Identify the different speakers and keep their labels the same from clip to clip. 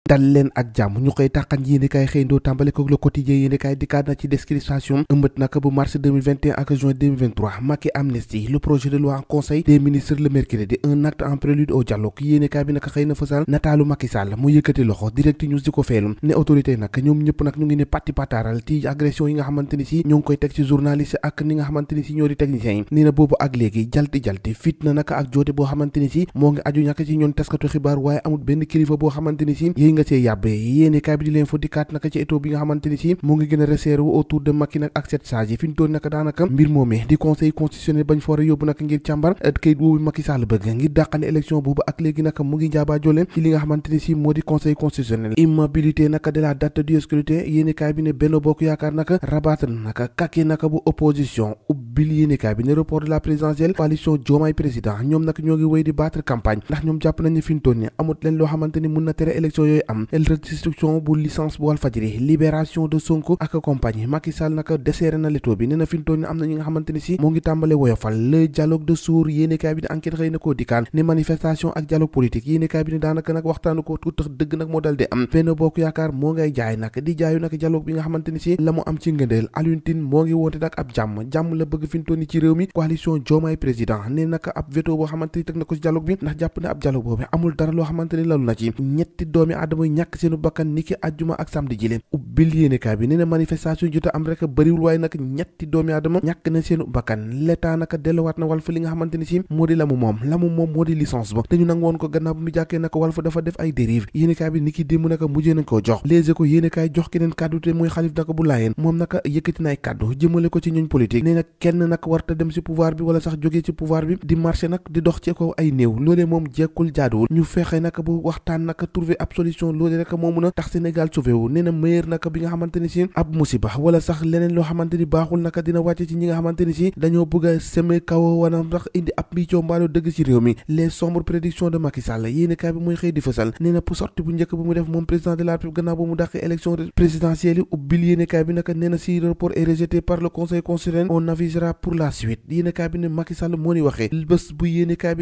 Speaker 1: dal leen ak jàmm ñu koy tàqan yéenekaay xëyndoo tàmbale ko Le Quotidien yéenekaay dikkaat na ci description ëmbët naka bu mars 2021 ak juin 2023 Macky amnistie le projet de loi en conseil des ministres le mercredi un acte en prélude au dialogue yéenekaay bi naka xëy na fësal nataalu Macky Sall mu yëkkati loxo Direct News di ko feelum ne autorité nag ñoom ñëpp nag ñu ngi ne patti pataaral ci agression yi nga xamante ni si ñoo ngi koy teg ci journaliste ak ni nga xamante ni si ñoo di techniciens yi nee na boobu ak léegi jalti fitna naka ak joote boo xamante ni si moo ngi aju ñàkk ci ñoon taskatu xibaar waaye amul benn kilifa boo xamante ni si nga see yàbbee yéenekaay bi di leen fa dikkaat naka ci étau bi nga xamante ni si mu ngi gën a resserré wu autour de Macky nag ak sept sages yi fi ñu toll naka daanaka mbir moomee di conseil constitutionnel bañ fa war a yóbbu naka ngir càmbar kayit boobu Macky Sall bëgg ngir dàqane élection boobu ak léegi naka mu ngi njaabaa joole ci li nga xamante ni si moo di conseil constitutionnel immobilité naka de la date du scrutin yéenekaay bi ne Benno Bokk Yaakaar naka rabattre naka kàkkee naka bu opposition ubbil yéenekaay bi ne report de la présidentielle coalition Diomaye président ñoom nag ñoo ngi wéy di battre campagne ndax ñoom jàpp nañu fi ñu toll ni amut leen loo xamante ni mun na tere élection yooyu am restriction bu licence bu Walfadjri libération de Sonko ak compagnie Macky Sall naka desserré na l'étau bi nee na fi ñu toll ni am na ñi nga xamante ni si moo ngi tàmbale woyofal le dialogue de sourds yéenekaay bi ne enquête xëy na koo dikkaan ne manifestation ak dialogue politique yéenekaay bi ne daanaka nag waxtaanu ko tout tax dëgg nag moo dal di am Benno Bokk Yaakaar moo ngay jaay nag di jaayu nag dialogue bi nga xamante ni si la mu am ci ngëndeel Alioune Tine moo ngi woote nag ab jàmm la bëgg fi ñu toll ni ci réew mi coalition Diomaye président ne naka ab veto boo xamante ni teg na ko ci dialogue bi ndax jàpp ne ab dialogue boobu amul dara loo xamante ni lalu na ci ñetti doomi aadama ñàkk seenu bakkan niki àjjuma ak samedi jile ubbil yéenekaay bi nee na manifestation jot a am rek bëriwul waaye nag ñetti doomi aadama ñàkk na seenu bakkan l'état naka delluwaat na Walf li nga xamante ni si moo di la mu moom moo di licence ba dañu nangu woon ko gannaaw bu mu jàkkee naka Walf dafa def ay dérive yéenekaay bi niki démb naka mujjee nañ koo jox Les Échos yéenekaay jox keneen kàddu te mooy Xalif naka bu Laayeen moom naka yëkkati na ay kàddu jëmale ko ci ñuñ politique nee na kenn nag warta dem ci pouvoir bi wala sax jógee ci pouvoir bi di marché nag di dox ci kaw ay néew loolee moom jekkul jaaduwul ñu fexe naka bu waxtaan naka trouver ab solution loolee rek moo mun a tax Sénégal sauvé wu nee na meilleur naka bi nga xamante ni si ab musiba wala sax leneen loo xamante ni baaxul naka dina wàcce ci ñi nga xamante ni si dañoo bëgg a seme kaw wana sax indi ab mbiicoo mbaaloo dëgg ci réew mi les sombres prédictions de Macky Sall yéenekaay bi mooy xëy di fësal nee na sortie bu njëkk bu mu def moom président de la République gannaaw ba mu dàqee élection présidentielle yi ubbil yéenekaay bi naka nee na si rapport est rejeté par le conseil constitutionnel on avisera pour la suite yéenekaay bi ne Macky Sall moo ni waxee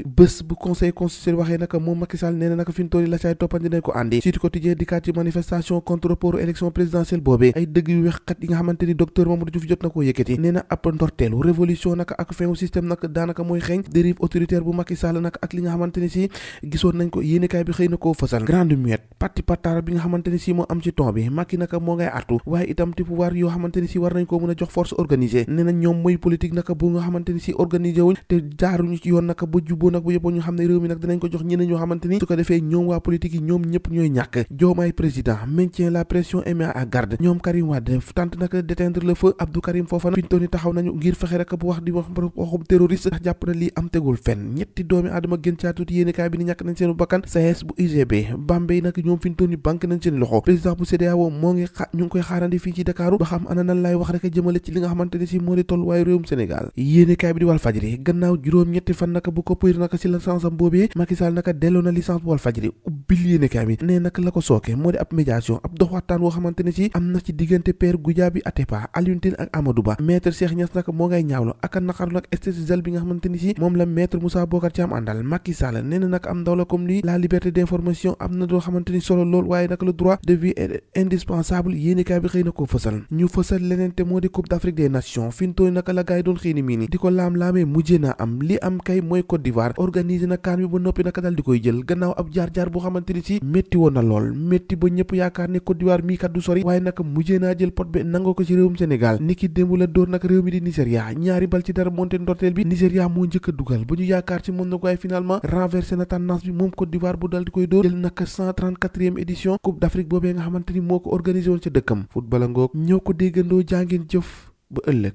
Speaker 1: bés bu conseil constitutionnel waxee naka moom Macky Sall nee na naka fi ñu toll la caay toppandi nañ ko àndi Sud Quotidien dikkaat ci manifestation contre report élection présidentielle boobee ay dëgg yu wex xat yi nga xamante ni docteur Mamadou Diouf jot na koo yëkkati nee na ab ndorteelu révolution naka ak fin système naka daanaka mooy xeeñ dérive autoritaire bu Macky Sall naka ak li nga xamante ni si gisoon nañ ko yéenekaay bi xëy na koo fësal grande muette parti patara bi nga xamante ni si moo am ci ton bi Macky naka moo ngay artu waaye itam ti pouvoir yoo xamante ni si war nañ koo mën a jox force organisée nee na ñoom mooy politique naka bu nga xamante ni si organisé wuñ te jaaruñu ci yoon naka ba jubboo nag bu yëppoo ñu xam ne réew mi nag dinañ ko jox ñeneen ñoo xamante ni su ko defee ñoom waa politique yi ñoom ñëpp ñooy ñàkk Diomaye président maintient la pression et met à garde ñoom Karim Wade tente naka d'éteindre le feu Abdou Karim Fofana fi ñu toll ni taxaw nañu ngir fexe rek bu wax di waxum terroriste ndax jàpp na lii am tegul fenn ñetti doomi aadama gën caa tuuti yéenekaay bi ni ñàkk nañ seenu bakkan SAES bu UGB Bambey nag ñoom fi ñu toll ni banque nañ seen loxo président bu CEDEAO moo ngi ñu ngi koy xaarandi fii ci Dakar ba xam ana nan lay wax rek jëmale ci li nga xamante ni si moo di tolluwaayu réewum Sénégal yéenekaay bi di Walfadjri gannaaw juróom-ñetti fan naka bu ko pëyir naka si licence am boobee Macky Sall naka delloo na licence bu Walfadjri ubbil yéenekaay bi ne nag la ko sooke moo di ab médiation ab dox waxtaan woo xamante ne si am na ci diggante Père Goudiaby Atepa Alioune Tine ak Amadou Ba maître Cheikh Niass nag moo ngay ñaawlo ak a naqaru nag estétisel bi nga xamante ni si moom la maître Moussa Bocar Thiam àndal Macky Sall nee na nag am ndaw la comme lui la liberté d'information am na doo xamante ni solo lool waaye nag le droit de vie est indispensable yéenekaay bi xëy na koo fësal ñu fësal leneen te moo di Coupe d'Afrique des Nations fi ñu toll naka la gaay doon xiini mii ni di ko laam-laamee mujjee naa am li am kay mooy Côte d'Ivoire organisé na CAN bi ba noppi naka dal di koy jël gannaaw ab jaar-jaar boo xamante ni si métti woon na lool métti ba ñëpp yaakaar ne Côte d'Ivoire mii kat du sori waaye naka mujjee naa jël pot bi nangoo ko ci réewum Sénégal niki démb la dóor nag réew mi di Nigéria ñaari bal ci dara monté ndorteel bi Nigéria moo njëkk a dugal ba ñu yaakaar ci moom na ko waaye finalement renversé na tendance bi moom Côte d'Ivoire bu dal di koy dóor jël naka 134e édition Coupe d'Afrique boobee nga xamante ni moo ko organisé woon ca dëkkam football a ngoog ñëw ko déggandoo jàngeen jëf ba ëllëg